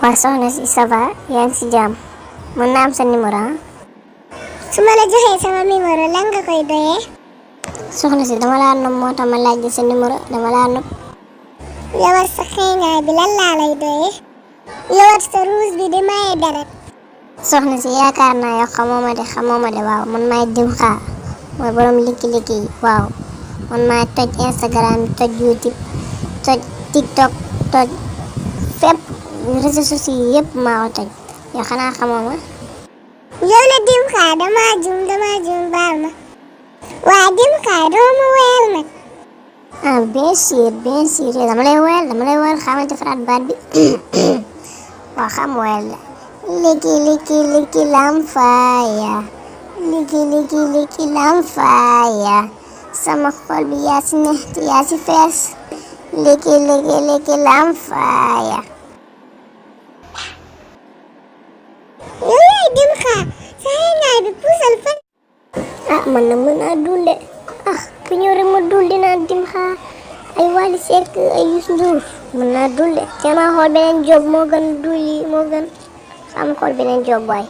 waa soxna si ça va yaa ngi si jàmm mën naa am sa numéro ah. su ma la joxee sama numéro lan nga koy doyee. soxna si dama laa nopp moo tax ma laaj sa numéro dama laa nopp. yow sa xeeñaay bi lan laa lay doyee. yow sa ruus bi di maye deret. soxna si yaakaar naa yow xamoo ma de waaw man maay dim xaar mooy borom likki-likki yi waaw man maay toj Instagram bi toj YouTube toj TikTok toj fépp réseaux sociaux yi yëpp maa ko toj yow xanaa xamoo ma. yow la dim xaar dama juum baal ma. waa dim xaar doo ma wéyal nag. ah bien sûr dama lay wéyal xamante faraat baat bi waaw xam wéyal la. Liki lamfaya liki lamfaya sama xol bi yaa si ne te yaa si fees liki lamfaya. yow yaay dim xaar sa xeeñaay bi puusal fan. man na mën naa dul de ku ñëw rek ma dul dinaa dim xaar ay Wally Seck ay Youssou Ndour mën naa dul de te ma xool beneen job moo gën dul yi moo gën. am xool beneen job waay.